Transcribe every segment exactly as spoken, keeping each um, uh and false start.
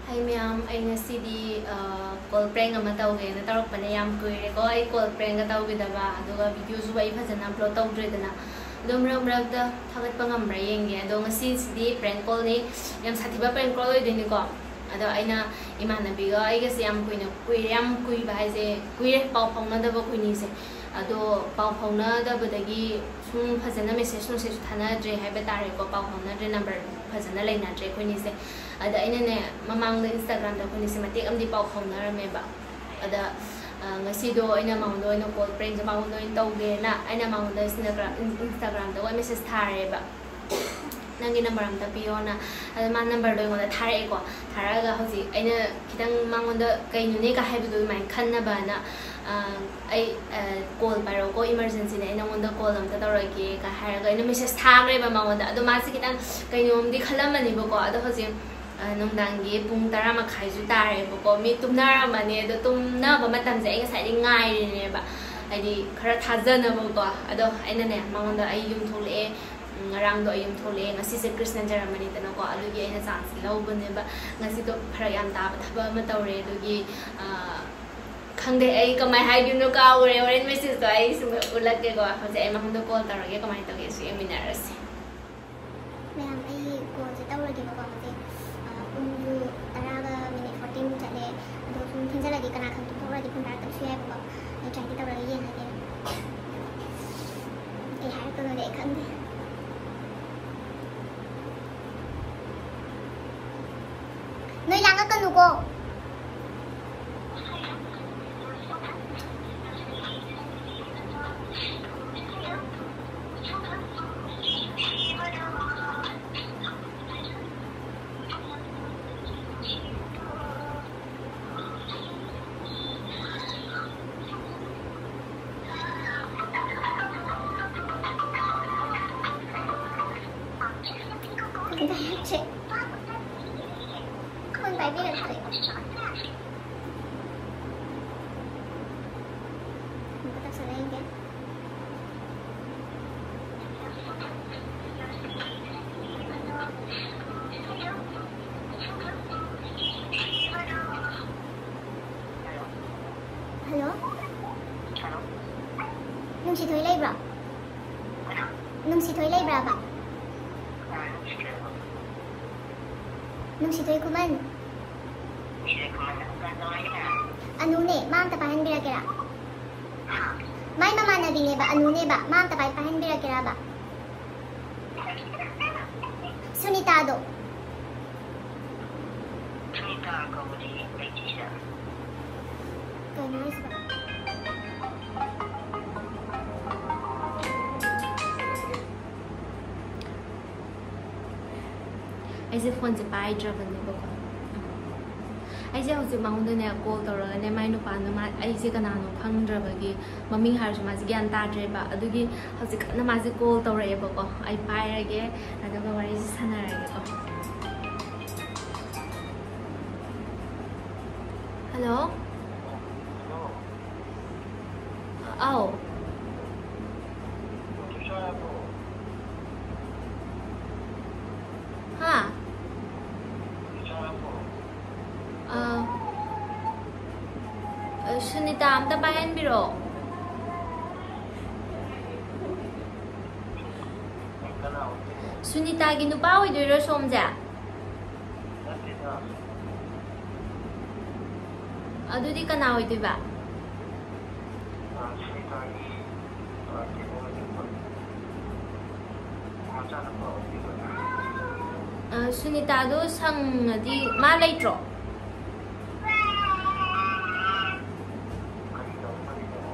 ꯍꯩ ꯃꯌꯥꯝ, ꯑꯩ ꯉꯁꯤꯗꯤ ꯀꯣꯜ ꯄ꯭ꯔꯦꯡ ꯑꯃ ꯇꯧꯒꯦꯅ ꯇꯧꯔꯛꯄꯅꯦ꯫ ꯌꯥꯝ ꯀꯨꯏꯔꯦꯀꯣ ꯑꯩ ꯀꯣꯜ ꯄ꯭ꯔꯦꯡꯒ ꯇꯧꯈꯤꯗꯕ, ꯑꯗꯨꯒ ꯚꯤꯗꯤꯑꯣꯁꯨ ꯑꯩ ꯐꯖꯅ ꯑꯞꯂꯣꯗ ꯇꯧꯗ꯭ꯔꯦꯗꯅ꯫ ꯑꯗꯣ ꯃꯔꯛ ꯃꯔꯛꯇ ꯊꯥꯒꯠꯄ ꯉꯝꯕ꯭ꯔꯥ ꯌꯦꯡꯒꯦ꯫ ꯑꯗꯣ ꯉꯁꯤꯁꯤꯗꯤ ꯄ꯭ꯔꯦꯡ ꯀꯣꯜꯅꯤ, ꯌꯥꯝ ꯁꯥꯊꯤꯕ ꯄ꯭ꯔꯦꯡ ꯀꯣꯜ ꯑꯣꯏꯗꯣꯏꯅꯤꯀꯣ꯫ ꯑꯗꯣ ꯑꯩꯅ ꯏꯃꯥꯟꯅꯕꯤꯒ ꯑꯩꯒꯁꯦ ꯌꯥꯝ ꯀꯨꯏꯅ, ꯀꯨꯏꯔꯦ, ꯌꯥꯝ ꯀꯨꯏꯕ ꯍꯥꯏꯁꯦ ꯀꯨꯏꯔꯦ, ꯄꯥꯎ ꯐꯥꯎꯅꯗꯕ ꯑꯩꯈꯣꯏꯅꯤꯁꯦ꯫ ꯑꯗꯣ ꯄꯥꯎ ꯐꯥꯎꯅꯗꯕꯗꯒꯤ ꯁꯨꯝ ꯐꯖꯅ ꯃꯦꯁꯦꯖ ꯅꯨꯡꯁꯦꯖꯁꯨ ꯊꯥꯅꯗ꯭ꯔꯦ ꯍꯥꯏꯕ ꯇꯥꯔꯦꯀꯣ, ꯄꯥꯎ ꯐꯥꯎꯅꯗ꯭ꯔꯦ, ꯅꯝꯕꯔ ꯐꯖꯅ ꯂꯩꯅꯗ꯭ꯔꯦ ꯑꯩꯈꯣꯏꯅꯤꯁꯦ꯫ ꯑꯗ ꯑꯩꯅꯅꯦ, ꯃꯃꯥꯡꯗ ꯏꯟꯁꯇꯥꯒ꯭ꯔꯥꯝꯗ ꯑꯩꯈꯣꯏꯅꯤꯁꯦ ꯃꯇꯦꯛ ꯑꯃꯗꯤ ꯄꯥꯎ ꯐꯥꯎꯅꯔꯝꯃꯦꯕ꯫ ꯑꯗ ꯉꯁꯤꯗꯣ ꯑꯩꯅ ꯃꯉꯣꯟꯗ ꯑꯣꯏꯅ ꯀꯣꯜ ꯄ꯭ꯔꯦꯡꯁꯦ ꯃꯉꯣꯟꯗ ꯑꯣꯏꯅ ꯇꯧꯒꯦꯅ ꯑꯩꯅ ꯃꯉꯣꯟꯗ ꯏꯟꯁꯇꯥꯒ꯭ꯔꯥꯝ, ꯏꯟꯁꯇꯥꯒ꯭ꯔꯥꯝꯗ ꯑꯣꯏꯅ ꯃꯦꯁꯦꯖ ꯊꯥꯔꯦꯕ, "ꯅꯪꯒꯤ ꯅꯝꯕꯔ ꯑꯝꯇ ꯄꯤꯌꯣꯅ"꯫ ꯑꯗ ꯃꯥ ꯅꯝꯕꯔꯗꯣ ꯑꯩꯉꯣꯟꯗ ꯊꯥꯔꯛꯑꯦꯀꯣ꯫ ꯊꯥꯔꯛꯑꯒ ꯍꯧꯖꯤꯛ ꯑꯩꯅ ꯈꯤꯇꯪ ꯃꯉꯣꯟꯗ ꯀꯩꯅꯣꯅꯦ ꯀ ꯍꯥꯏꯕꯗꯣ ꯑꯗꯨꯃꯥꯏꯅ ꯈꯟꯅꯕꯅ, "ꯑꯩ ꯀꯣꯜ ꯄꯥꯏꯔꯛꯎꯀꯣ, ꯏꯃꯥꯔꯖꯦꯟꯁꯤꯅꯦ, ꯑꯩ ꯅꯉꯣꯟꯗ ꯀꯣꯜ ꯑꯝꯇ ꯇꯧꯔꯛꯀꯦ" ꯀ ꯍꯥꯏꯔꯒ ꯑꯩꯅ ꯃꯦꯁꯦꯖ ꯊꯥꯈ꯭ꯔꯦꯕ ꯃꯉꯣꯟꯗ꯫ ꯑꯗꯣ ꯃꯥꯁꯦ ꯈꯤꯇꯪ ꯀꯩꯅꯣꯝꯗꯤ ꯈꯜꯂꯝꯃꯅꯤꯕꯀꯣ꯫ ꯑꯗꯣ ꯍꯧꯖꯤꯛ ꯅꯨꯡꯗꯥꯡꯒꯤ ꯄꯨꯡ ꯇꯔꯥ ꯃꯈꯥꯏꯁꯨ ꯇꯥꯔꯦꯕꯀꯣ꯫ ꯃꯤ ꯇꯨꯝꯅꯔꯝꯃꯅꯤ꯫ ꯑꯗꯣ ꯇꯨꯝꯅꯕ ꯃꯇꯝꯁꯦ ꯑꯩ ꯉꯁꯥꯏꯗꯒꯤ ꯉꯥꯏꯔꯤꯅꯦꯕ, ꯍꯥꯏꯗꯤ ꯈꯔ ꯊꯥꯖꯅꯕꯀꯣ꯫ ꯑꯗꯣ ꯑꯩꯅꯅꯦ ꯃꯉꯣꯟꯗ ꯑꯩ ꯌꯨꯝ ꯊꯣꯛꯂꯛꯑꯦ, ꯎꯝ, ꯉꯔꯥꯡꯗꯣ ꯑꯩ ꯌꯨꯝ ꯊꯣꯛꯂꯛꯑꯦ, ꯉꯁꯤꯁꯦ ꯀ꯭ꯔꯤꯁꯅ ꯖꯔꯃꯅꯤꯗꯅꯀꯣ, ꯑꯗꯨꯒꯤ ꯑꯩꯅ ꯆꯥꯟꯁ ꯂꯧꯕꯅꯦꯕ꯫ ꯉꯁꯤꯗꯣ ꯐꯔꯛ ꯌꯥꯝ ꯇꯥꯕ ꯊꯕꯛ ꯑꯃ ꯇꯧꯔꯦ, ꯑꯗꯨꯒꯤ, ꯑ, ꯈꯪꯗꯦ ꯑꯩ ꯀꯃꯥꯏ ꯍꯥꯏꯗꯣꯏꯅꯣ ꯀꯥꯎꯔꯦ꯫ ꯍꯣꯔꯦꯟ ꯃꯦꯁꯦꯖꯇꯣ ꯑꯩ ꯁꯨꯝ ꯎꯠꯂꯛꯀꯦꯀꯣ꯫ ꯍꯧꯖꯤꯛ ꯑꯩ ꯃꯉꯣꯟꯗ ꯀꯣꯜ ꯇꯧꯔꯒꯦ, ꯀꯃꯥꯏꯅ ꯇꯧꯒꯦꯁꯨ ꯌꯦꯡꯃꯤꯟꯅꯔꯁꯦ꯫ ꯃꯌꯥꯝ, ꯑꯩ ꯀꯣꯜꯁꯦ ꯇꯧꯔꯒꯦꯕꯀꯣ ꯍꯧꯖꯤꯛ꯫ ꯑ, ꯄꯨꯡꯁꯨ ꯇꯔꯥꯒ ꯃꯤꯅꯤꯠ ꯐꯣꯔꯇꯤꯟ ꯆꯠꯂꯦ꯫ ꯑꯗꯣ ꯁꯨꯝ ꯊꯦꯡꯖꯜꯂꯛꯑꯗꯤ ꯀꯅꯥ ꯈꯪ ꯇꯨꯝꯊꯣꯛꯈ꯭ꯔꯗꯤ ꯐꯣꯟ ꯄꯥꯏꯔꯛꯇꯕꯁꯨ ꯌꯥꯏꯕꯀꯣ꯫ ꯑꯩ ꯇ꯭ꯔꯥꯏꯗꯤ ꯇꯧꯔꯒ ꯌꯦꯡꯉꯒꯦ꯫ ꯀꯩ ꯍꯥꯏꯔꯛꯇꯣꯏꯅꯣꯗꯤ ꯑꯩ ꯈꯪꯗꯦ꯫ ꯅꯣꯏ ꯂꯥꯡꯉꯛꯀꯅꯨꯀꯣ꯫ ꯀꯩꯝꯇ ꯍꯥꯏꯔꯛꯇ꯭ꯔꯦ꯫ ꯐꯣꯟ ꯄꯥꯏꯕꯤꯔꯛꯇ꯭ꯔꯦ꯫ ꯑꯃꯨꯛꯀ ꯇꯧꯁꯜꯂ ꯌꯦꯡꯒꯦ꯫ ꯅꯨꯡꯁꯤꯊꯣꯏ ꯂꯩꯕ꯭ꯔꯥꯕ? ꯅꯨꯡꯁꯤꯊꯣꯏ ꯈꯨꯃꯟ? ꯑꯅꯨꯅꯦ, ꯃꯥ ꯑꯝꯇ ꯄꯥꯏꯍꯟꯕꯤꯔꯛꯀꯦꯔꯥ? ꯃꯥꯏ ꯃꯃꯥꯟꯅꯕꯤꯅꯦꯕ, ꯑꯅꯨꯅꯦꯕ, ꯃꯥ ꯑꯝꯇ ꯄꯥꯏ ꯄꯥꯏꯍꯟꯕꯤꯔꯛꯀꯦꯔꯥꯕ? ꯁꯨꯅꯤꯇꯥꯗꯣ꯫ ꯁꯨꯅꯤꯇꯥ ꯀꯧꯕꯗꯤ ꯂꯩꯇꯦ ꯁꯤꯗ꯫ ꯀꯩꯅꯣ ꯍꯥꯏꯁꯤꯕꯣ? ꯑꯩꯁꯦ ꯐꯣꯟꯁꯦ ꯄꯥꯏꯗ꯭ꯔꯕꯅꯦꯕꯀꯣ꯫ ꯑꯩꯁꯦ ꯍꯧꯖꯤꯛ ꯃꯉꯣꯟꯗꯅꯦ ꯀꯣꯜ ꯇꯧꯔꯒꯅꯦ, ꯃꯥꯏ ꯅꯨꯄꯥꯅ ꯃꯥ ꯑꯩꯁꯦ ꯀꯅꯥꯅꯣ ꯈꯪꯗ꯭ꯔꯕꯒꯤ, ꯃꯃꯤꯡ ꯍꯥꯏꯔꯁꯨ ꯃꯥꯁꯦ ꯒ꯭ꯌꯥꯟ ꯇꯥꯗ꯭ꯔꯦꯕ꯫ ꯑꯗꯨꯒꯤ ꯍꯧꯖꯤꯛ ꯀꯟꯅ ꯃꯥꯁꯦ ꯀꯣꯜ ꯇꯧꯔꯛꯑꯦꯕꯀꯣ꯫ ꯑꯩ ꯄꯥꯏꯔꯒꯦ, ꯑꯗꯨꯒ ꯋꯥꯔꯤꯁꯦ ꯁꯥꯟꯅꯔꯒꯦꯀꯣ꯫ ꯍꯜꯂꯣ꯫ ꯑꯧ꯫ ꯍꯥ? ꯑ, ꯑ, ꯁꯨꯅꯤꯇꯥ ꯑꯝꯇ ꯄꯥꯏꯍꯟꯕꯤꯔꯛꯑꯣ꯫ ꯁꯨꯅꯤꯇꯥꯒꯤ ꯅꯨꯄꯥ ꯑꯣꯏꯗꯣꯏꯔꯣ ꯁꯣꯝꯁꯦ? ꯑꯗꯨꯗꯤ ꯀꯅꯥ ꯑꯣꯏꯗꯣꯏꯕ? ꯑ, ꯁꯨꯅꯤꯇꯥꯗꯣ ꯁꯪꯉꯗꯤ ꯃꯥ ꯂꯩꯇ꯭ꯔꯣ?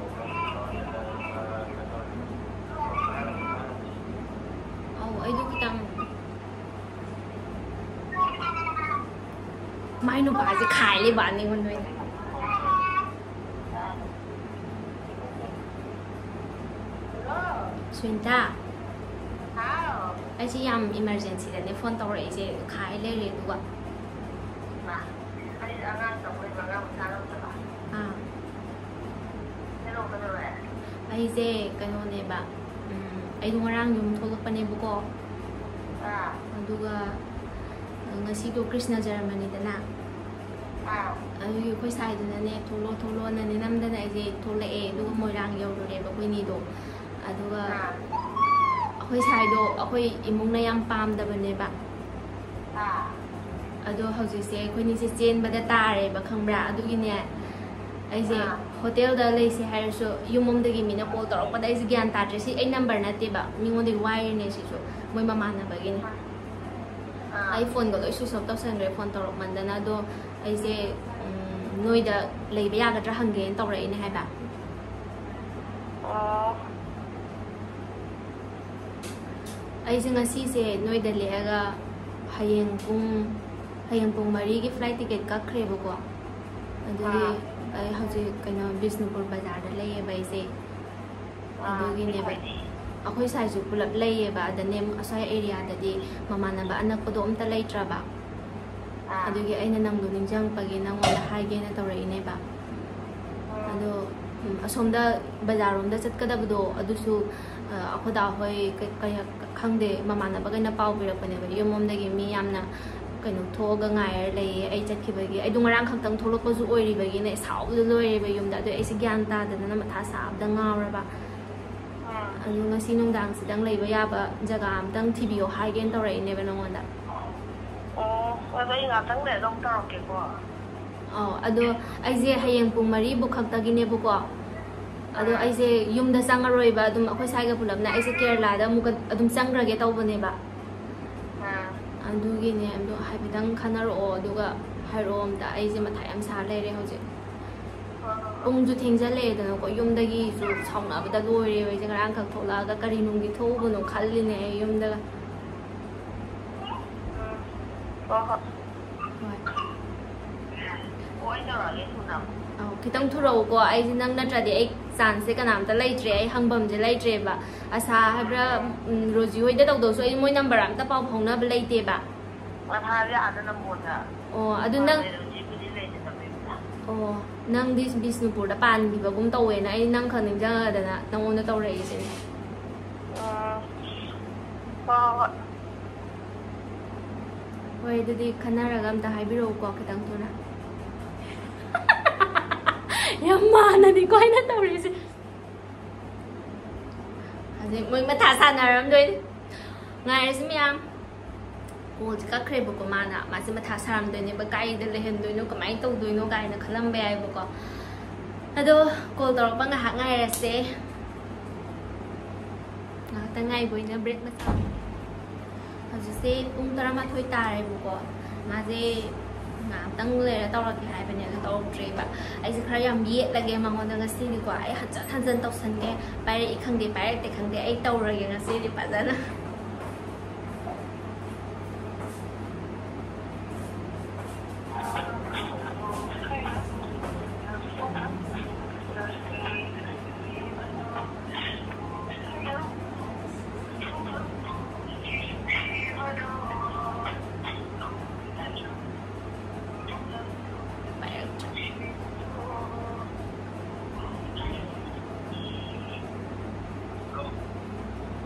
ꯑꯧ, ꯑꯩꯗꯣ ꯈꯤꯇꯪ ꯃꯥꯏ ꯅꯨꯄꯥꯁꯦ ꯈꯥꯏ ꯂꯩꯕ ꯑꯩꯉꯣꯟꯗ ꯑꯣꯏꯅ꯫ ꯁꯨꯅꯤꯇꯥ, ꯍꯥꯎ꯫ ꯑꯩꯁꯦ ꯌꯥꯝ ꯏꯃꯥꯔꯖꯦꯟꯁꯤꯗꯅꯦ ꯐꯣꯟ ꯇꯧꯔꯛꯏꯁꯦ, ꯈꯥꯏ ꯂꯩꯔꯦ ꯑꯗꯨꯒ꯫ ꯃꯥ, ꯑꯩꯁꯦ ꯑꯉꯥꯡ ꯇꯧꯕꯩ ꯑꯉꯥꯡ ꯃꯆꯥ ꯂꯧꯗꯕ꯫ ꯑꯥ꯫ ꯀꯩꯗꯧꯔꯦ? ꯑꯩꯁꯦ ꯀꯩꯅꯣꯅꯦꯕ, ꯎꯝ, ꯑꯩꯗꯣ ꯉꯔꯥꯡ ꯌꯨꯝ ꯊꯣꯛꯂꯛꯄꯅꯦꯕꯀꯣ꯫ ꯑꯥ꯫ ꯑꯗꯨꯒ ꯉꯁꯤꯗꯣ ꯀ꯭ꯔꯤꯁꯅ ꯖꯔꯃꯅꯤꯗꯅ꯫ ꯑꯥ꯫ ꯑꯗꯨꯒꯤ ꯑꯩꯈꯣꯏ ꯁꯥꯏꯗꯨꯅꯅꯦ, "ꯊꯣꯛꯂꯛꯑꯣ, ꯊꯣꯛꯂꯛꯑꯣꯅꯅꯦ" ꯅꯝꯗꯅ ꯑꯩꯁꯦ ꯊꯣꯛꯂꯛꯑꯦ꯫ ꯑꯗꯨꯒ ꯃꯣꯏꯔꯥꯡ ꯌꯧꯔꯨꯔꯦꯕ ꯑꯩꯈꯣꯏꯅꯤꯗꯣ꯫ ꯑꯗꯨꯒ ꯑꯥ꯫ ꯑꯩꯈꯣꯏ ꯁꯥꯏꯗꯣ ꯑꯩꯈꯣꯏ ꯏꯃꯨꯡꯅ ꯌꯥꯝ ꯄꯥꯝꯗꯕꯅꯦꯕ꯫ ꯑꯗꯣ ꯍꯧꯖꯤꯛꯁꯦ ꯑꯩꯈꯣꯏꯅꯤꯁꯦ ꯆꯦꯟꯕꯗ ꯇꯥꯔꯦꯕ, ꯈꯪꯕ꯭ꯔꯥ? ꯑꯗꯨꯒꯤꯅꯦ ꯑꯩꯁꯦ ꯍꯣꯇꯦꯜꯗ ꯂꯩꯁꯦ ꯍꯥꯏꯔꯁꯨ ꯌꯨꯝꯂꯣꯝꯗꯒꯤ ꯃꯤꯅ ꯀꯣꯜ ꯇꯧꯔꯛꯄꯗ ꯑꯩꯁꯦ ꯒ꯭ꯌꯥꯟ ꯇꯥꯗ꯭ꯔꯦ꯫ ꯁꯤ ꯑꯩ ꯅꯝꯕꯔ ꯅꯠꯇꯦꯕ, ꯃꯤꯉꯣꯟꯗꯒꯤ ꯋꯥꯏꯔꯤꯅꯦ ꯁꯤꯁꯨ, ꯃꯣꯏ ꯃꯃꯥꯟꯅꯕꯒꯤꯅꯦ꯫ ꯑꯩ ꯐꯣꯟꯒ ꯂꯣꯏ ꯁ꯭ꯋꯤꯆ ꯑꯣꯐ ꯇꯧꯁꯟꯈ꯭ꯔꯦ ꯐꯣꯟ ꯇꯧꯔꯛꯃꯟꯗꯅ꯫ ꯑꯗꯣ ꯑꯩꯁꯦ ꯅꯣꯏꯗ ꯂꯩꯕ ꯌꯥꯒꯗ꯭ꯔꯥ ꯍꯪꯒꯦꯅ ꯇꯧꯔꯛꯏꯅꯦ ꯍꯥꯏꯕ꯫ ꯑꯩꯁꯦ ꯉꯁꯤꯁꯦ ꯅꯣꯏꯗ ꯂꯦꯛꯑꯒ ꯍꯌꯦꯡ ꯄꯨꯡ ꯍꯌꯦꯡ ꯄꯨꯡ ꯃꯔꯤꯒꯤ ꯐ꯭ꯂꯥꯏꯠ ꯇꯤꯀꯦꯠ ꯀꯛꯈ꯭ꯔꯦꯕꯀꯣ꯫ ꯑꯗꯨꯗꯤ ꯑꯩ ꯍꯧꯖꯤꯛ ꯀꯩꯅꯣ ꯕꯤꯁꯅꯨꯄꯨꯔ ꯕꯖꯥꯔꯗ ꯂꯩꯌꯦꯕ ꯑꯩꯁꯦ꯫ ꯑꯗꯨꯒꯤꯅꯦꯕ꯫ ꯑꯩꯈꯣꯏ ꯁ꯭ꯋꯥꯏꯁꯨ ꯄꯨꯂꯞ ꯂꯩꯌꯦꯕ, ꯑꯗꯅꯦ ꯑꯁ꯭ꯋꯥꯏ ꯑꯦꯔꯤꯌꯥꯗꯗꯤ ꯃꯃꯥꯟꯅꯕ ꯑꯅꯛꯄꯗꯣ ꯑꯝꯇ ꯂꯩꯇ꯭ꯔꯕ꯫ ꯑꯗꯨꯒꯤ ꯑꯩꯅ ꯅꯪꯗꯣ ꯅꯤꯡꯁꯤꯡꯉꯛꯄꯒꯤ ꯅꯪꯉꯣꯟꯗ ꯍꯥꯏꯒꯦꯅ ꯇꯧꯔꯛꯏꯅꯦꯕ꯫ ꯑꯗꯣ ꯑꯁꯣꯝꯗ ꯕꯖꯥꯔꯔꯣꯝꯗ ꯆꯠꯀꯗꯕꯗꯣ ꯑꯗꯨꯁꯨ ꯑꯩꯈꯣꯏꯗꯥ ꯍꯣꯏ ꯈꯪꯗꯦ, ꯃꯃꯥꯟꯅꯕꯈꯩꯅ ꯄꯥꯎ ꯄꯤꯔꯛꯄꯅꯦꯕ, ꯌꯨꯝꯂꯣꯝꯗꯒꯤ ꯃꯤ ꯌꯥꯝꯅ ꯀꯩꯅꯣ ꯊꯣꯛꯑꯒ ꯉꯥꯏꯔ ꯂꯩꯌꯦ꯫ ꯑꯩ ꯆꯠꯈꯤꯕꯒꯤ ꯑꯩꯗꯣ ꯉꯔꯥꯡ ꯈꯛꯇꯪ ꯊꯣꯛꯂꯛꯄꯁꯨ ꯑꯣꯏꯔꯤꯕꯒꯤꯅꯦ ꯁꯥꯎꯕꯗ ꯂꯣꯏꯔꯦꯕ ꯌꯨꯝꯗ꯫ ꯑꯗꯣ ꯑꯩꯁꯦ ꯒ꯭ꯌꯥꯟ ꯇꯥꯗꯗꯅ ꯃꯊꯥ ꯁꯥꯕꯗ ꯉꯥꯎꯔꯕ꯫ ꯑꯗꯨ ꯉꯁꯤ ꯅꯨꯡꯗꯥꯡꯁꯤꯗꯪ ꯂꯩꯕ ꯌꯥꯕ ꯖꯒꯥ ꯑꯝꯇꯪ ꯊꯤꯕꯤꯌꯣ ꯍꯥꯏꯒꯦꯅ ꯇꯧꯔꯛꯏꯅꯦꯕ ꯅꯉꯣꯟꯗ꯫ ꯑꯣ, ꯑꯗꯣ ꯑꯩ ꯉꯥꯛꯇꯪ ꯂꯩꯔꯒ ꯑꯃꯨꯛ ꯇꯧꯔꯛꯀꯦꯀꯣ꯫ ꯑꯧ, ꯑꯗꯣ ꯑꯩꯁꯦ ꯍꯌꯦꯡ ꯄꯨꯡ ꯃꯔꯤꯕꯨ ꯈꯛꯇꯒꯤꯅꯦꯕꯀꯣ꯫ ꯑꯗꯣ ꯑꯩꯁꯦ ꯌꯨꯝꯗ ꯆꯪꯉꯔꯣꯏꯕ, ꯑꯗꯨꯝ ꯑꯩꯈꯣꯏ ꯁ꯭ꯋꯥꯏꯒ ꯄꯨꯂꯞꯅ ꯑꯩꯁꯦ ꯀꯦꯔꯂꯥꯗ ꯑꯃꯨꯛꯀ ꯑꯗꯨꯝ ꯆꯪꯈ꯭ꯔꯒꯦ ꯇꯧꯕꯅꯦꯕ꯫ ꯑꯗꯨꯒꯤꯅꯦ, ꯑꯗꯣ ꯍꯥꯏꯐꯦꯠꯇꯪ ꯈꯟꯅꯔꯛꯑꯣ, ꯑꯗꯨꯒ ꯍꯥꯏꯔꯛꯑꯣ ꯑꯝꯇ꯫ ꯑꯩꯁꯦ ꯃꯊꯥ ꯌꯥꯝ ꯁꯥ ꯂꯩꯔꯦ ꯍꯧꯖꯤꯛ꯫ ꯄꯨꯡꯁꯨ ꯊꯦꯡꯖꯜꯂꯛꯑꯦꯗꯅꯀꯣ, ꯌꯨꯝꯗꯒꯤꯁꯨ ꯁꯥꯎꯅꯕꯗ ꯂꯣꯏꯔꯦꯕ ꯑꯩꯁꯦ꯫ ꯉꯔꯥꯡꯈꯛ ꯊꯣꯛꯂꯛꯑꯒ ꯀꯔꯤ ꯅꯨꯡꯒꯤ ꯊꯣꯛꯎꯕꯅꯣ ꯈꯜꯂꯤꯅꯦ ꯑꯩ ꯌꯨꯝꯗꯒ꯫ ꯍꯣꯏ, ꯍꯣꯏ꯫ ꯍꯣꯏ꯫ ꯑꯧ, ꯈꯤꯇꯪ ꯊꯨꯔꯛꯎꯀꯣ꯫ ꯑꯩꯁꯦ ꯅꯪ ꯅꯠꯇ꯭ꯔꯗꯤ ꯑꯩ ꯆꯥꯟꯁꯁꯦ ꯀꯅꯥꯝꯇ ꯂꯩꯇ꯭ꯔꯦ, ꯑꯩ ꯍꯪꯐꯝꯁꯦ ꯂꯩꯇ꯭ꯔꯦꯕ꯫ ꯑꯁꯥ ꯍꯥꯏꯕ꯭ꯔꯥ, ꯎꯝ, ꯔꯣꯖꯤ ꯍꯣꯏꯗ ꯇꯧꯗꯧꯁꯨ ꯑꯩ ꯃꯣꯏ ꯅꯝꯕꯔ ꯑꯝꯇ ꯄꯥꯎ ꯐꯥꯎꯅꯕ ꯂꯩꯇꯦꯕ꯫ ꯑꯣ, ꯑꯗꯨ ꯅꯪ, ꯑꯣ, ꯅꯪꯗꯤ ꯕꯤꯁꯅꯨꯄꯨꯔꯗ ꯄꯥꯟꯈꯤꯕꯒꯨꯝ ꯇꯧꯋꯦꯅ ꯑꯩ ꯅꯪ ꯈꯛ ꯅꯤꯡꯁꯤꯡꯉꯛꯗꯅ ꯅꯪꯉꯣꯟꯗ ꯇꯧꯔꯛꯏꯁꯤꯅꯦ꯫ ꯍꯣꯏ, ꯍꯣꯏ꯫ ꯍꯣꯏ, ꯑꯗꯨꯗꯤ ꯈꯟꯅꯔꯒ ꯑꯝꯇ ꯍꯥꯏꯕꯤꯔꯛꯎꯀꯣ, ꯈꯤꯇꯪ ꯊꯨꯅ꯫ ꯌꯥꯝ ꯃꯥꯟꯅꯅꯤꯀꯣ ꯑꯩꯅ ꯇꯧꯔꯤꯁꯦ꯫ ꯃꯣꯏ ꯃꯊꯥ ꯁꯥꯟꯅꯔꯝꯗꯣꯏꯅꯦ꯫ ꯉꯥꯏꯔꯁꯤ ꯃꯌꯥꯝ꯫ ꯀꯣꯜꯁꯦ ꯀꯛꯈ꯭ꯔꯦꯕꯀꯣ꯫ ꯃꯥꯅ ꯃꯥꯁꯦ ꯃꯊꯥ ꯁꯥꯔꯝꯗꯣꯏꯅꯦꯕ, ꯀꯥꯏꯗ ꯂꯩꯍꯟꯗꯣꯏꯅꯣ, ꯀꯃꯥꯏꯅ ꯇꯧꯗꯣꯏꯅꯣ ꯀꯥꯏꯅ ꯈꯜꯂꯝꯕ ꯌꯥꯏꯕꯀꯣ꯫ ꯑꯗꯣ ꯀꯣꯜ ꯇꯧꯔꯛꯄ ꯉꯥꯏꯍꯥꯛ ꯉꯥꯏꯔꯁꯦ꯫ ꯉꯥꯏꯍꯥꯛꯇꯪ ꯉꯥꯏꯕ ꯑꯣꯏꯅ ꯕ꯭ꯔꯦꯛ ꯃꯆꯥ꯫ ꯍꯧꯖꯤꯛꯁꯦ ꯄꯨꯡ ꯇꯔꯥꯃꯥꯊꯣꯏ ꯇꯥꯔꯦꯕꯀꯣ꯫ ꯃꯥꯁꯦ ꯉꯥꯏꯍꯥꯛꯇꯪ ꯂꯩꯔ ꯇꯧꯔꯛꯀꯦ ꯍꯥꯏꯕꯅꯦ, ꯑꯗꯨ ꯇꯧꯔꯛꯇ꯭ꯔꯦꯕ꯫ ꯑꯩꯁꯦ ꯈꯔ ꯌꯥꯝ ꯌꯦꯠꯂꯒꯦ ꯃꯉꯣꯟꯗ ꯉꯁꯤꯗꯤꯀꯣ꯫ ꯑꯩ ꯍꯟꯖꯟ ꯍꯟꯖꯟ ꯇꯧꯁꯟꯒꯦ, ꯄꯥꯏꯔꯛꯏ ꯈꯪꯗꯦ ꯄꯥꯏꯔꯛꯇꯦ ꯈꯪꯗꯦ, ꯑꯩ ꯇꯧꯔꯒꯦ ꯉꯁꯤꯗꯤ ꯐꯖꯅ꯫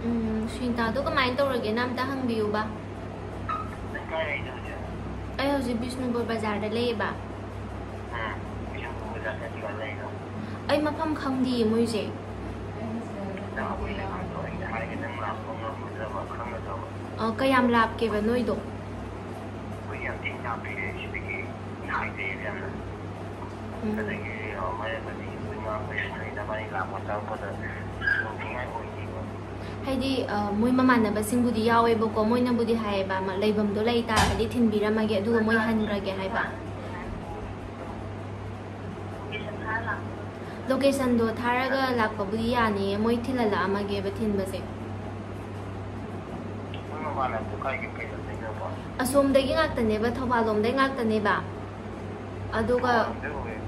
ꯎꯝ, ꯁꯨꯅꯤꯇꯥꯗꯣ ꯀꯃꯥꯏꯅ ꯇꯧꯔꯒꯦꯅ ꯑꯝꯇ ꯍꯪꯕꯤꯌꯨꯕ꯫ ꯅꯪ ꯀꯥꯏ ꯂꯩꯅꯣ ꯍꯧꯖꯤꯛ? ꯑꯩ ꯍꯧꯖꯤꯛ ꯕꯤꯁꯅꯨꯄꯨꯔ ꯕꯖꯥꯔꯗ ꯂꯩꯌꯦꯕ꯫ ꯎꯝ, ꯕꯤꯁꯅꯨꯄꯨꯔ ꯕꯖꯥꯔ ꯆꯠꯇ꯭ꯔꯤꯀꯥꯟ ꯂꯩꯔꯣ? ꯑꯩ ꯃꯐꯝ ꯈꯪꯗꯤꯌꯦ ꯃꯣꯏꯁꯦ꯫ ꯅꯪ ꯑꯩꯈꯣꯏ ꯂꯩꯐꯝꯗꯣ ꯑꯩꯅ ꯍꯥꯏꯒꯦ, ꯅꯪ ꯂꯥꯛꯄ ꯉꯝꯒꯗ꯭ꯔꯕ, ꯈꯪꯒꯗ꯭ꯔꯕ? ꯑ, ꯀꯌꯥꯝ ꯂꯥꯞꯀꯦꯕ ꯅꯣꯏꯗꯣ? ꯑꯩꯈꯣꯏ ꯌꯥꯝ ꯊꯤꯅ ꯂꯥꯞꯄꯤꯔꯦ ꯁꯤꯗꯒꯤ, ꯍꯥꯏꯗꯦ ꯌꯥꯝꯅ꯫ ꯎꯝ꯫ ꯑꯗꯒꯤ, ꯑ, ꯃꯔꯛ ꯑꯃꯗꯤ ꯑꯩꯈꯣꯏ ꯏꯃꯥ ꯑꯩꯈꯣꯏ ꯁꯥꯟꯅꯩ ꯅꯕꯥꯅꯤ ꯂꯥꯛꯄ ꯆꯪꯉꯛꯄꯗ ꯈꯨꯗꯣꯡꯊꯤꯅꯤꯡꯉꯥꯏ ꯑꯣꯏꯅꯤꯕ꯫ ꯍꯥꯏꯗꯤ, ꯑ, ꯃꯣꯏ ꯃꯃꯥꯟꯅꯕꯁꯤꯡꯕꯨꯗꯤ ꯌꯥꯎꯋꯦꯕꯀꯣ, ꯃꯣꯏꯅꯕꯨꯗꯤ ꯍꯥꯏꯌꯦꯕ, ꯃ-, ꯂꯩꯐꯝꯗꯣ ꯂꯩ ꯇꯥꯔꯒꯗꯤ ꯊꯤꯟꯕꯤꯔꯝꯃꯒꯦ, ꯑꯗꯨꯒ ꯃꯣꯏ ꯍꯟꯈ꯭ꯔꯒꯦ ꯍꯥꯏꯕ꯫ ꯂꯣꯀꯦꯁꯟꯗꯣ ꯊꯥꯔꯒ ꯂꯥꯛꯄꯕꯨꯗꯤ ꯌꯥꯅꯤꯌꯦ, ꯃꯣꯏ ꯊꯤꯜꯍꯜꯂꯛꯑꯝꯃꯒꯦꯕ ꯊꯤꯟꯕꯁꯦ꯫ ꯃꯣꯏ ꯃꯃꯥꯟꯅꯕꯗꯣ ꯀꯥꯏꯗꯩ ꯀꯩ ꯂꯝꯗꯩꯅꯣꯕ? ꯑꯁꯣꯝꯗꯒꯤ ꯉꯥꯛꯇꯅꯦꯕ, ꯊꯧꯕꯥꯜ ꯂꯣꯝꯗꯩ ꯉꯥꯛꯇꯅꯦꯕ꯫ ꯑꯗꯨꯒ ꯊꯧꯕꯥꯜ ꯂꯣꯝꯗꯩ ꯑꯣꯏꯌꯦ꯫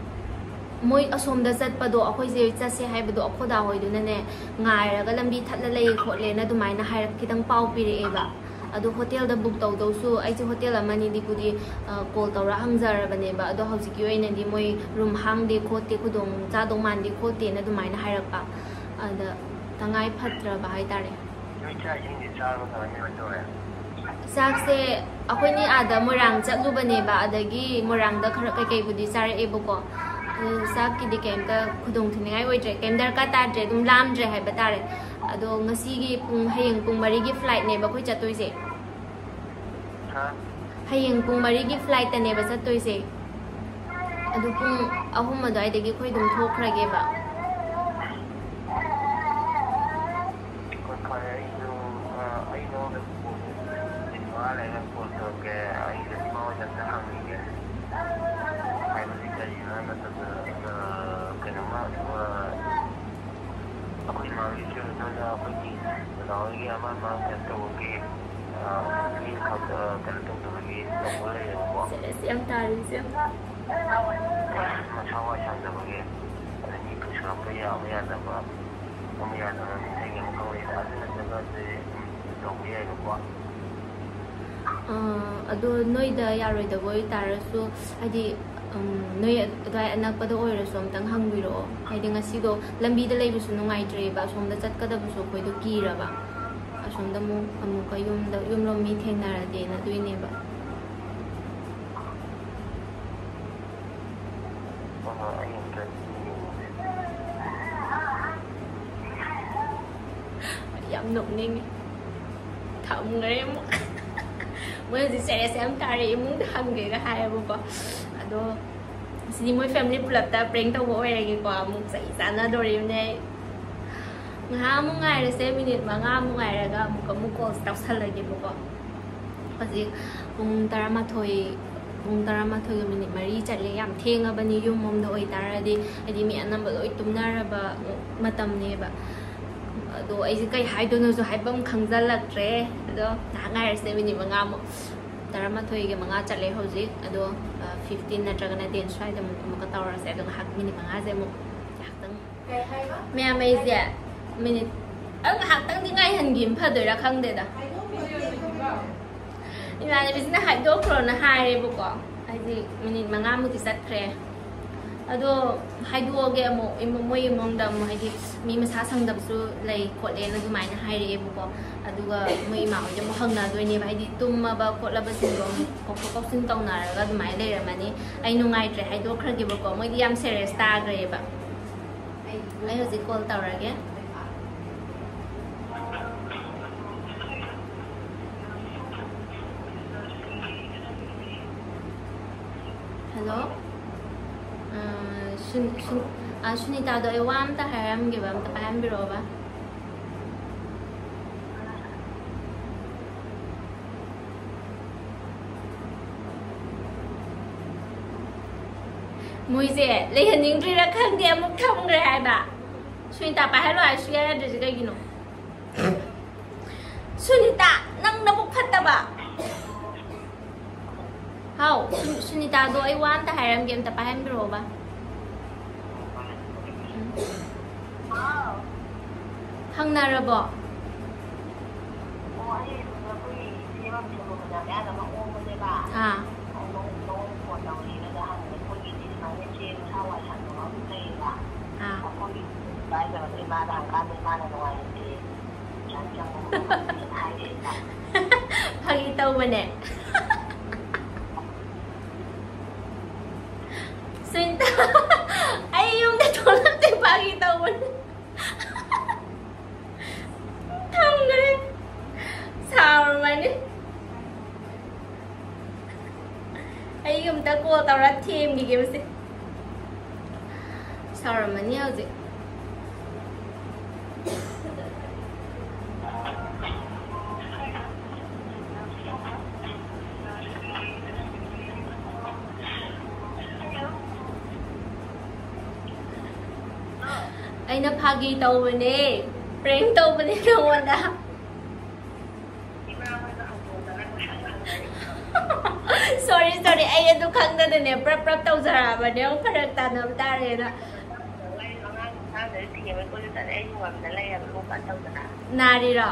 ꯃꯣꯏ ꯑꯁꯣꯝꯗ ꯆꯠꯄꯗꯣ, ꯑꯩꯈꯣꯏꯁꯦ ꯆꯠꯁꯦ ꯍꯥꯏꯕꯗꯣ ꯑꯩꯈꯣꯏꯗꯥ ꯍꯣꯏꯗꯨꯅꯅꯦ, ꯉꯥꯏꯔꯒ ꯂꯝꯕꯤ ꯊꯠꯂ ꯂꯩ ꯈꯣꯠꯂꯦꯅ ꯑꯗꯨꯃꯥꯏꯅ ꯍꯥꯏꯔꯛ-, ꯈꯤꯇꯪ ꯄꯥꯎ ꯄꯤꯔꯛꯑꯦꯕ꯫ ꯑꯗꯣ ꯍꯣꯇꯦꯜꯗ ꯕꯨꯛ ꯇꯧꯗꯧꯁꯨ ꯑꯩꯁꯦ ꯍꯣꯇꯦꯜ ꯑꯃꯅꯤꯗꯤꯕꯨꯗꯤ, ꯑ, ꯀꯣꯜ ꯇꯧꯔ ꯍꯪꯖꯔꯕꯅꯦꯕ꯫ ꯑꯗꯣ ꯍꯧꯖꯤꯛꯀꯤ ꯑꯣꯏꯅꯗꯤ ꯃꯣꯏ ꯔꯨꯝ ꯍꯥꯡꯗꯦ ꯈꯣꯠꯇꯦ, ꯈꯨꯗꯣꯡ ꯆꯥꯗꯧ ꯃꯥꯟꯗꯦ ꯈꯣꯠꯇꯦꯅ ꯑꯗꯨꯃꯥꯏꯅ ꯍꯥꯏꯔꯛꯄ꯫ ꯑꯗ ꯇꯉꯥꯏ ꯐꯗ꯭ꯔꯕ ꯍꯥꯏꯇꯥꯔꯦ꯫ ꯅꯣꯏ ꯆꯥꯛ ꯏꯁꯤꯡꯗꯤ ꯆꯥꯔꯕ ꯀꯃꯥꯏ ꯀꯃꯥꯏ ꯇꯧꯔꯦ? ꯆꯥꯛꯁꯦ ꯑꯩꯈꯣꯏꯅꯤ ꯑꯥꯗ ꯃꯣꯏꯔꯥꯡ ꯆꯠꯂꯨꯕꯅꯦꯕ, ꯑꯗꯒꯤ ꯃꯣꯏꯔꯥꯡꯗ ꯈꯔ ꯀꯩꯀꯩꯕꯨꯗꯤ ꯆꯥꯔꯛꯑꯦꯕꯀꯣ꯫ ꯑꯗꯨ ꯆꯥꯛꯀꯤꯗꯤ ꯀꯩꯝꯇ ꯈꯨꯗꯣꯡ ꯊꯤꯅꯤꯡꯉꯥꯏ ꯑꯣꯏꯗ꯭ꯔꯦ, ꯀꯩꯝ ꯗꯔꯀꯥꯔ ꯇꯥꯗ꯭ꯔꯦ, ꯑꯗꯨꯝ ꯂꯥꯝꯗ꯭ꯔꯦ ꯍꯥꯏꯕ ꯇꯥꯔꯦ꯫ ꯑꯗꯣ ꯉꯁꯤꯒꯤ ꯄꯨꯡ, ꯍꯌꯦꯡ ꯄꯨꯡ ꯃꯔꯤꯒꯤ flightꯅꯦꯕ ꯑꯩꯈꯣꯏ ꯆꯠꯇꯣꯏꯁꯦ꯫ ꯍꯥ? ꯍꯌꯦꯡ ꯄꯨꯡ ꯃꯔꯤꯒꯤ flightꯇꯅꯦꯕ ꯆꯠꯇꯣꯏꯁꯦ꯫ ꯑꯗꯨ ꯄꯨꯡ ꯑꯍꯨꯝ ꯑꯗꯨꯋꯥꯏꯗꯒꯤ ꯑꯩꯈꯣꯏ ꯑꯗꯨꯝ ꯊꯣꯛꯈ꯭ꯔꯒꯦꯕ꯫ ꯍꯣꯏ, ꯐꯔꯦ, ꯑꯩꯁꯨ, ꯑ, ꯑꯩ ꯅꯉꯣꯟꯗ ꯀꯣꯜ, ꯃꯤꯅꯤꯠ ꯃꯉꯥ ꯂꯩꯔꯒ ꯀꯣꯜ ꯇꯧꯔꯛꯀꯦ꯫ ꯑꯩ ꯏꯃꯥ ꯍꯣꯏꯗ ꯑꯝꯇ ꯍꯪꯈꯤꯒꯦ꯫ ꯍꯥꯏꯕꯗꯤ ꯀꯔꯤꯅꯣ ꯍꯥꯏꯕ ꯃꯇꯝꯗ, ꯑ, ꯀꯩꯅꯣꯝꯃ, ꯑ, ꯑꯩꯈꯣꯏ ꯏꯃꯥꯒꯤꯁꯨ ꯅꯣꯏꯅ ꯑꯩꯈꯣꯏꯒꯤ ꯗꯗꯥ ꯍꯣꯏꯒꯤ ꯑꯃ ꯑꯃ ꯀꯩꯅꯣ ꯇꯧꯕꯒꯤ, ꯑ, ꯃꯤ ꯈꯛ, ꯑ, ꯀꯩꯅꯣ ꯇꯧꯗꯕꯒꯤ ꯇꯧꯕ ꯂꯩꯌꯦꯕꯀꯣ꯫ Serious ꯌꯥꯝ ꯇꯥꯔꯤꯁꯦ꯫ ꯃꯁꯥ ꯋꯥꯏ ꯁꯪꯗꯕꯒꯤ, ꯑꯗ ꯃꯤ ꯄꯨꯁꯤꯜꯂꯛꯄ ꯌꯥꯕ ꯌꯥꯗꯕ, ꯑꯃ ꯌꯥꯗꯕ ꯃꯤ ꯑꯃ ꯈꯪꯗꯦ꯫ ꯑꯗꯨ ꯅꯠꯇ꯭ꯔꯒ ꯑꯗꯨꯗꯤ ꯑꯗꯨꯝ ꯇꯧꯕ ꯌꯥꯏꯕꯀꯣ꯫ ꯑꯥ, ꯑꯗꯣ ꯅꯣꯏꯗ ꯌꯥꯔꯣꯏꯗꯕ ꯑꯣꯏꯇꯥꯔꯁꯨ, ꯍꯥꯏꯗꯤ, ꯎꯝ, ꯅꯣꯏ ꯑꯗꯨꯋꯥꯏ ꯑꯅꯛꯄꯗ ꯑꯣꯏꯔꯁꯨ ꯑꯝꯇꯪ ꯍꯪꯕꯤꯔꯛꯑꯣ꯫ ꯍꯥꯏꯗꯤ ꯉꯁꯤꯗꯣ ꯂꯝꯕꯤꯗ ꯂꯩꯕꯁꯨ ꯅꯨꯡꯉꯥꯏꯇ꯭ꯔꯦꯕ, ꯑꯁꯣꯝꯗ ꯆꯠꯀꯗꯕꯁꯨ ꯑꯩꯈꯣꯏꯗꯣ ꯀꯤꯔꯕ꯫ ꯑꯁꯣꯝꯗ ꯑꯃꯨꯛ, ꯑꯃꯨꯛꯀ ꯌꯨꯝꯗ, ꯌꯨꯝꯂꯣꯝ ꯃꯤ ꯊꯦꯡꯅꯔꯗꯤꯅ ꯑꯗꯨꯏꯅꯦꯕ꯫ ꯍꯣꯏ, ꯍꯣꯏ, ꯑꯩ ꯑꯝꯇ ꯌꯦꯡꯉꯨꯒꯦ꯫ ꯌꯥꯝ ꯅꯣꯛꯅꯤꯡꯉꯤ꯫ ꯊꯝꯈ꯭ꯔꯦ ꯑꯃꯨꯛ꯫ ꯃꯣꯏ ꯍꯧꯖꯤꯛ serious ꯌꯥꯝ ꯇꯥꯔꯦ, ꯏꯃꯨꯡꯗ ꯍꯪꯒꯦꯒ ꯍꯥꯏꯌꯦꯕꯀꯣ꯫ ꯑꯗꯣ ꯁꯤꯗꯤ ꯃꯣꯏ family ꯄꯨꯂꯞꯇ prank ꯇꯧꯕ ꯑꯣꯏꯔꯒꯦꯀꯣ꯫ ꯑꯃꯨꯛ ꯆꯩ ꯆꯥꯟꯅꯗꯣꯔꯤꯕꯅꯦ ꯑꯩ꯫ ꯉꯥꯏꯍꯥꯛ ꯑꯃꯨꯛ ꯉꯥꯏꯔꯁꯦ, ꯃꯤꯅꯤꯠ ꯃꯉꯥꯃꯨꯛ ꯉꯥꯏꯔꯒ ꯑꯃꯨꯛ, ꯑꯃꯨꯛ call ꯇꯧꯁꯜꯂꯒꯦꯕꯀꯣ꯫ ꯍꯧꯖꯤꯛ ꯄꯨꯡ ꯇꯔꯥꯃꯥꯊꯣꯏ, ꯄꯨꯡ ꯇꯔꯥꯃꯥꯊꯣꯏꯒ ꯃꯤꯅꯤꯠ ꯃꯔꯤ ꯆꯠꯂꯦ꯫ ꯌꯥꯝ ꯊꯦꯡꯉꯕꯅꯤ, ꯌꯨꯝ ꯑꯃꯗ ꯑꯣꯏꯇꯥꯔꯗꯤ, ꯍꯥꯏꯗꯤ ꯃꯤ ꯑꯅꯝꯕ ꯂꯣꯏ ꯇꯨꯝꯅꯔꯕ ꯃꯇꯝꯅꯦꯕ꯫ ꯑꯗꯣ ꯑꯩꯁꯦ ꯀꯩ ꯍꯥꯏꯗꯣꯏꯅꯣꯁꯨ ꯍꯥꯏꯐꯝ ꯈꯪꯖꯜꯂꯛꯇ꯭ꯔꯦ꯫ ꯑꯗꯣ ꯉꯥꯏꯍꯥꯛ ꯉꯥꯏꯔꯁꯦ, ꯃꯤꯅꯤꯠ ꯃꯉꯥꯃꯨꯛ꯫ ꯇꯔꯥꯃꯥꯊꯣꯏꯒ ꯃꯉꯥ ꯆꯠꯂꯦ ꯍꯧꯖꯤꯛ꯫ ꯑꯗꯣ, ꯑ, fifteen ꯅꯠꯇ꯭ꯔꯒꯅ ten ꯁ꯭ꯋꯥꯏꯗ ꯑꯃꯨꯛ, ꯑꯃꯨꯛꯀ ꯇꯧꯔꯁꯦ꯫ ꯑꯗꯣ ꯉꯥꯏꯍꯥꯛ, ꯃꯤꯅꯤꯠ ꯃꯉꯥꯁꯦ ꯑꯃꯨꯛ ꯉꯥꯏꯍꯥꯛꯇꯪ꯫ ꯃꯌꯥꯝ, ꯑꯩꯁꯦ ꯃꯤꯅꯤꯠ, ꯑꯗꯨꯝ ꯉꯥꯏꯍꯥꯛꯇꯪꯗꯤ ꯉꯥꯏꯍꯟꯒꯦꯅ ꯐꯗꯣꯏꯔꯥ ꯈꯪꯗꯦꯗ꯫ ꯏꯃꯥꯟꯅꯕꯤꯁꯤꯅ ꯍꯥꯏꯗꯣꯛꯈ꯭ꯔꯣꯅ ꯍꯥꯏꯔꯦꯕꯀꯣ꯫ ꯍꯥꯏꯗꯤ ꯃꯤꯅꯤꯠ ꯃꯉꯥꯃꯨꯛꯇꯤ ꯆꯠꯈ꯭ꯔꯦ꯫ ꯑꯗꯣ ꯍꯥꯏꯗꯣꯛꯑꯒꯦ ꯑꯃꯨꯛ, ꯏꯃꯨꯡ, ꯃꯣꯏ ꯏꯃꯨꯡꯗ ꯑꯃꯨꯛ, ꯍꯥꯏꯗꯤ ꯃꯤ ꯃꯁꯥ ꯁꯪꯗꯕꯁꯨ ꯂꯩ ꯈꯣꯠꯂꯦꯅ ꯑꯗꯨꯃꯥꯏꯅ ꯍꯥꯏꯔꯛꯑꯦꯕꯀꯣ꯫ ꯑꯗꯨꯒ ꯃꯣꯏ ꯏꯃꯥ ꯍꯣꯏꯗ ꯑꯃꯨꯛ ꯍꯪꯅꯗꯣꯏꯅꯦꯕ, ꯍꯥꯏꯗꯤ ꯇꯨꯝꯃꯕ ꯈꯣꯠꯂꯕꯁꯤꯡꯗꯣ ꯑꯃꯨꯛ ꯀꯧꯊꯣꯛ ꯀꯧꯁꯤꯟ ꯇꯧꯅꯔꯒ ꯑꯗꯨꯃꯥꯏꯅ ꯂꯩꯔꯝꯃꯅꯤ꯫ ꯑꯩ ꯅꯨꯡꯉꯥꯏꯇ꯭ꯔꯦ ꯍꯥꯏꯗꯣꯛꯈ꯭ꯔꯒꯦꯕꯀꯣ, ꯃꯣꯏꯗꯤ ꯌꯥꯝ serious ꯇꯥꯈ꯭ꯔꯦꯕ꯫ ꯑꯩ ꯍꯧꯖꯤꯛ call ꯇꯧꯔꯒꯦ꯫ ꯍꯜꯂꯣ꯫ ꯑ, ꯁꯨꯟ-, ꯁꯨꯟ-, ꯑ, ꯁꯨꯅꯤꯇꯥꯗꯣ ꯑꯩ ꯋꯥ ꯑꯝꯇ ꯍꯥꯏꯔꯝꯒꯦꯕ, ꯑꯝꯇ ꯄꯥꯏꯍꯟꯕꯤꯔꯛꯑꯣꯕ꯫ ꯃꯣꯏꯁꯦ ꯂꯩꯍꯟꯅꯤꯡꯗ꯭ꯔꯤꯔꯥ ꯈꯪꯗꯦ, ꯑꯃꯨꯛ ꯊꯝꯈ꯭ꯔꯦ ꯍꯥꯏꯕ꯫ ꯁꯨꯅꯤꯇꯥ ꯄꯥꯏꯍꯜꯂꯣ ꯍꯥꯏ ꯁꯨꯌꯥ ꯌꯥꯗ꯭ꯔꯤꯁꯦ ꯀꯩꯒꯤꯅꯣ? ꯁꯨꯅꯤꯇꯥ, ꯅꯪ ꯅꯕꯨꯛ ꯐꯠꯇꯕ꯫ ꯍꯥꯎ, ꯁꯨ-, ꯁꯨꯅꯤꯇꯥꯗꯣ ꯑꯩ ꯋꯥ ꯑꯝꯇ ꯍꯥꯏꯔꯝꯒꯦ, ꯑꯝꯇ ꯄꯥꯏꯍꯟꯕꯤꯔꯛꯑꯣꯕ꯫ ꯎꯝ꯫ ꯍꯪꯅꯔꯕꯣ? ꯑꯥ꯫ ꯑꯥ꯫ ꯐꯥꯒꯤ ꯇꯧꯕꯅꯦ꯫ ꯁꯨꯅꯤꯇꯥ, ꯑꯩ ꯌꯨꯝꯗ ꯊꯣꯛꯂꯛꯇꯦ, ꯐꯥꯒꯤ ꯇꯧꯕꯅꯦ꯫ ꯊꯝꯈ꯭ꯔꯦ꯫ ꯁꯥꯎꯔꯝꯃꯅꯤ꯫ ꯑꯩ ꯑꯝꯇ call ꯇꯧꯔ ꯊꯦꯝꯈꯤꯒꯦ ꯃꯁꯤ꯫ ꯁꯥꯎꯔꯝꯃꯅꯤ ꯍꯧꯖꯤꯛ꯫ ꯑꯩꯅ ꯐꯥꯒꯤ ꯇꯧꯕꯅꯦ, prank ꯇꯧꯕꯅꯦ ꯅꯉꯣꯟꯗ꯫ Sorry, sorry, ꯑꯩ ꯑꯗꯨ ꯈꯪꯗꯅꯅꯦ ꯄ꯭ꯔꯞ ꯄ꯭ꯔꯞ ꯇꯧꯖꯔꯛꯑꯕꯅꯦ, ꯑꯃꯨꯛ ꯐꯔꯛ ꯇꯥꯅꯕ ꯇꯥꯔꯦꯅ꯫ ꯅꯥꯔꯤꯔꯣ?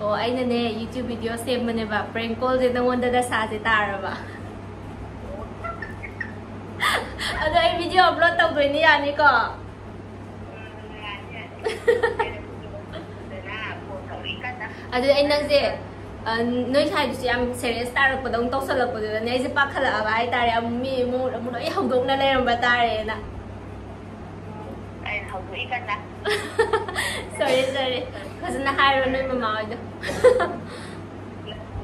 ꯑꯣ, ꯑꯩꯅꯅꯦ YouTube video ꯁꯦꯝꯕꯅꯦꯕ, prank callꯁꯦ ꯅꯉꯣꯟꯗ ꯗꯁꯥꯁꯦ ꯇꯥꯔꯕ꯫ ꯑꯗꯣ ꯑꯩ video upload ꯇꯧꯗꯣꯏꯅꯤ, ꯌꯥꯅꯤꯀꯣ? ꯑꯗꯨ ꯑꯩ ꯅꯪꯁꯦ, ꯑ, ꯅꯣꯏ ꯁ꯭ꯋꯥꯏꯗꯨꯁꯨ ꯌꯥꯝ serious ꯇꯥꯔꯛꯄꯗꯧꯅ ꯇꯧꯁꯜꯂꯛꯄꯗꯨꯗꯅꯦ ꯑꯩꯁꯦ ꯄꯥꯈꯠꯂꯛꯑꯕ ꯍꯥꯏꯇꯥꯔꯦ꯫ ꯑꯃꯨꯛ ꯃꯤ ꯑꯃꯨꯛ, ꯑꯃꯨꯛ ꯂꯣꯏ ꯍꯧꯗꯣꯛꯅ ꯂꯩꯔꯝꯕ ꯇꯥꯔꯦꯅ꯫ ꯑꯩꯅ ꯍꯧꯗꯣꯛꯏ ꯀꯟꯅ꯫ Sorry, sorry꯫ ꯐꯖꯅ ꯍꯥꯏꯔꯣ ꯅꯣꯏ ꯃꯃꯥ ꯍꯣꯏꯗꯣ꯫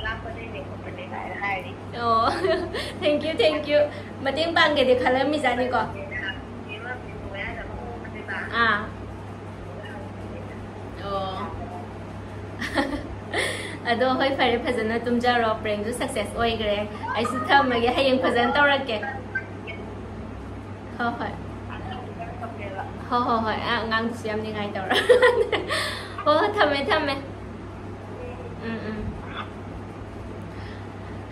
ꯂꯥꯛꯄꯗꯩꯅꯦ ꯈꯣꯠꯄꯅꯦ ꯀꯥꯏꯅ ꯍꯥꯏꯔꯤ꯫ ꯑꯣ꯫ Thank you, thank you. ꯃꯇꯦꯡ ꯄꯥꯡꯒꯦꯗꯤ ꯈꯜꯂꯝꯃꯤꯖꯥꯠꯅꯤꯀꯣ? ꯑꯥ꯫ ꯑꯣ꯫ ꯑꯗꯣ ꯍꯣꯏ, ꯐꯔꯦ, ꯐꯖꯅ ꯇꯨꯝꯖꯔꯣ꯫ Prankꯁꯨ success ꯑꯣꯏꯈ꯭ꯔꯦ꯫ ꯑꯩꯁꯨ ꯊꯝꯃꯒꯦ, ꯍꯌꯦꯡ ꯐꯖꯅ ꯇꯧꯔꯛꯀꯦ꯫ ꯍꯣꯏ, ꯍꯣꯏ꯫ ꯍꯣꯏ, ꯍꯣꯏ, ꯍꯣꯏ꯫ ꯑ, ꯑꯉꯥꯡꯗꯨꯁꯨ ꯌꯥꯝ ꯅꯤꯡꯉꯥꯏ ꯇꯧꯔ꯫ ꯍꯣꯏ, ꯍꯣꯏ, ꯊꯝꯃꯦ, ꯊꯝꯃꯦ꯫ ꯎꯝ, ꯎꯝ꯫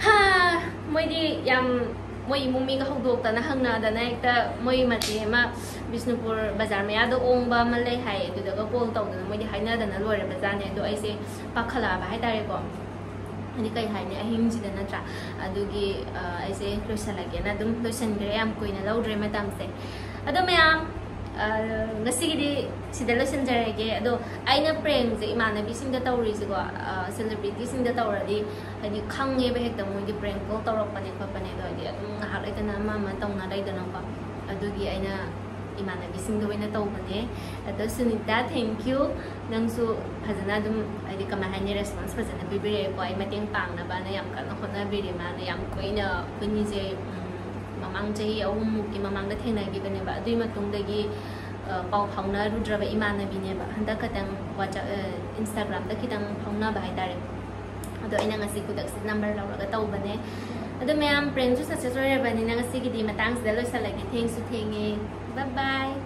ꯍꯥ, ꯃꯣꯏꯗꯤ ꯌꯥꯝ, ꯃꯣꯏ ꯏꯃꯨꯡ ꯃꯤꯒ ꯍꯧꯗꯣꯛꯇꯅ ꯍꯪꯅꯗꯅ ꯍꯦꯛꯇ ꯃꯣꯏ ꯃꯆꯦ ꯑꯃ ꯕꯤꯁꯅꯨꯄꯨꯔ ꯕꯖꯥꯔ ꯃꯌꯥꯗ ꯑꯣꯡꯕ ꯑꯃ ꯂꯩ ꯍꯥꯏ, ꯑꯗꯨꯗꯒ call ꯇꯧꯗꯅ ꯃꯣꯏꯗꯤ ꯍꯥꯏꯅꯗꯅ ꯂꯣꯏꯔꯕꯖꯥꯠꯅꯦ꯫ ꯑꯗꯣ ꯑꯩꯁꯦ ꯄꯥꯈꯠꯂꯛꯑꯕ ꯍꯥꯏꯇꯥꯔꯦꯀꯣ꯫ ꯍꯥꯏꯗꯤ ꯀꯩ ꯍꯥꯏꯅꯤ, ꯑꯍꯤꯡꯁꯤꯗ ꯅꯠꯇ꯭ꯔꯥ? ꯑꯗꯨꯒꯤ, ꯑ, ꯑꯩꯁꯦ ꯂꯣꯏꯁꯜꯂꯒꯦꯅ ꯑꯗꯨꯝ ꯂꯣꯏꯁꯟꯈ꯭ꯔꯦ, ꯌꯥꯝ ꯀꯨꯏꯅ ꯂꯧꯗ꯭ꯔꯦ ꯃꯇꯝꯁꯦ꯫ ꯑꯗꯣ ꯃꯌꯥꯝ, ꯑ, ꯉꯁꯤꯒꯤꯗꯤ ꯁꯤꯗ ꯂꯣꯏꯁꯤꯟꯖꯔꯒꯦ꯫ ꯑꯗꯣ ꯑꯩꯅ prankꯁꯦ ꯏꯃꯥꯟꯅꯕꯤꯁꯤꯡꯗ ꯇꯧꯔꯤꯁꯦꯀꯣ, ꯑ, celebrityꯁꯤꯡꯗ ꯇꯧꯔꯗꯤ ꯍꯥꯏꯗꯤ ꯈꯪꯉꯦꯕ ꯍꯦꯛꯇ, ꯃꯣꯏꯗꯤ prank call ꯇꯧꯔꯛꯄꯅꯦ ꯈꯣꯠꯄꯅꯦ, ꯑꯗꯣ ꯍꯥꯏꯗꯤ ꯑꯗꯨꯝ ꯉꯥꯏꯍꯥꯛ ꯂꯩꯇꯅ ꯑꯃ ꯑꯃ ꯇꯧꯅ ꯂꯩꯗꯅꯀꯣ꯫ ꯑꯗꯨꯒꯤ ꯑꯩꯅ ꯏꯃꯥꯟꯅꯕꯤꯁꯤꯡꯗ ꯑꯣꯏꯅ ꯇꯧꯕꯅꯦ꯫ ꯑꯗꯣ ꯁꯨꯅꯤꯇꯥ, thank you꯫ ꯅꯪꯁꯨ ꯐꯖꯅ ꯑꯗꯨꯝ, ꯍꯥꯏꯗꯤ ꯀꯃꯥꯏ ꯍꯥꯏꯅꯤ, response ꯐꯖꯅ ꯄꯤꯕꯤꯔꯛꯑꯦꯀꯣ꯫ ꯑꯩ ꯃꯇꯦꯡ ꯄꯥꯡꯅꯕꯅ ꯌꯥꯝ ꯀꯟꯅ ꯍꯣꯠꯅꯕꯤꯔꯦ꯫ ꯃꯥꯅ ꯌꯥꯝ ꯀꯨꯏꯅ, ꯑꯩꯈꯣꯏꯅꯤꯁꯦ, ꯎꯝ, ꯃꯃꯥꯡ ꯆꯍꯤ ꯑꯍꯨꯝꯃꯨꯛꯀꯤ ꯃꯃꯥꯡꯗ ꯊꯦꯡꯅꯈꯤꯕꯅꯦꯕ꯫ ꯑꯗꯨꯒꯤ ꯃꯇꯨꯡꯗꯒꯤ, ꯑ, ꯄꯥꯎ ꯐꯥꯎꯅꯔꯨꯗ꯭ꯔꯕ ꯏꯃꯥꯟꯅꯕꯤꯅꯦꯕ꯫ ꯍꯟꯗꯛ ꯈꯛꯇꯪ WhatsApp, ꯑ, Instagramꯗ ꯈꯤꯇꯪ ꯐꯥꯎꯅꯕ ꯍꯥꯏꯇꯥꯔꯦ꯫ ꯑꯗꯣ ꯑꯩꯅ ꯉꯁꯤ ꯈꯨꯗꯛꯁꯤ number ꯂꯧꯔꯒ ꯇꯧꯕꯅꯦ꯫ ꯑꯗꯣ ꯃꯌꯥꯝ, prankꯁꯨ success ꯑꯣꯏꯔꯕꯅꯤꯅ ꯉꯁꯤꯒꯤꯗꯤ ꯃꯇꯥꯡꯁꯤꯗ ꯂꯣꯏꯁꯤꯜꯂꯒꯦ꯫ ꯊꯦꯡꯁꯨ ꯊꯦꯡꯉꯦ꯫ Bye bye꯫